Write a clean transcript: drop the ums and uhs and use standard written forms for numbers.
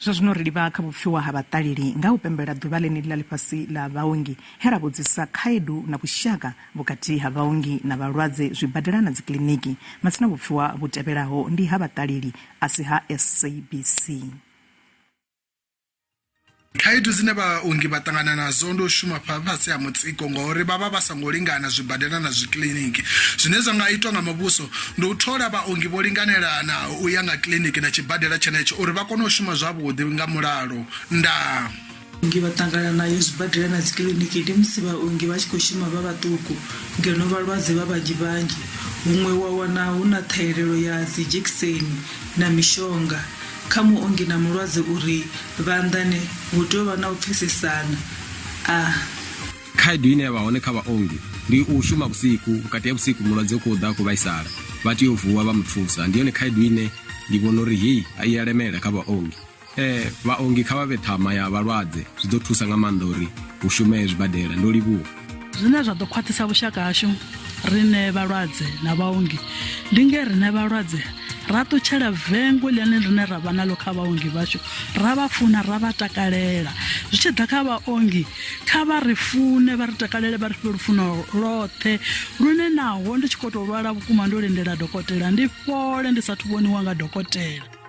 Zwa zwino ri livha kha vhupfiwa ha vhaṱaleli nga u pembela ḓuvha ḽeneḽi ḽa ḽifhasi ḽa vhaongi he ra vhudzisa khaedu na vhushaka vhukati ha vhaongi na vhalwadze zwibadela na dzikiḽiniki. Matsina vhupfiwa vhu tevhelaho ndi ha vhaṱaleli a si ha SABC. Khaedu dzine vhaongi vha ṱangana nadzo ndi u shuma fhasi ha mutsiko ngori vha vha vha songo lingana zwibadela na zwikiḽiniki. Zwine zwa nga itwa nga muvhuso ndi u thola vhaongi vho linganelanaho u ya nga kiḽiniki na tshibadela tshenetsho uri vha kone u shuma zwavhuḓi nga mulalo. Ndaa. Vhaongi vha ṱangana nayo zwibadela na dzikiḽiniki ndi musi vhaongi vha tshi khou shuma vha vhaṱuku ngeno vhalwadze vha vhanzhi vhanzhi. Huṅwe wa wana hu na ṱhahelelo ya dzi dzhekiseni na mishonga. Kha muongi na mulwadze uri vha anḓane hu tea u vha na u pfesesana. A. Khaedu ine ya vha hone kha vhaongi ndi u shuma vhusiku, vhukati ha vhusiku mulwadze u khou ḓa a khou vhaisala, vha tea u vuwa vha mu thusa. Ndi yone khaedu ine ndi vhona uri heyi i a lemela kha vhaongi. Vhaongi kha vha vhe ṱhama ya vhalwadze, zwi ḓo thusa nga maanḓa uri hu shumee zwibadela. Ndo livhuwa. Zwine zwa ḓo khwaṱhisa vhushaka hashu riṋe vhalwadze na vhaongi ndi nge riṋe vhalwadze ra ṱutshela vengo ḽine rine ra vha naḽo kha vhaongi vhashu ra vha funa ra vha takalela zwi tshi ḓa kha vhaongi kha vha ri fune vha ri takalele vha ri fhe lufuno lwoṱhe lune naho ndi tshi khou tou lwala vhukuma ndo lindela dokotela ndi fhole ndi sathu vhoniwa nga dokotela.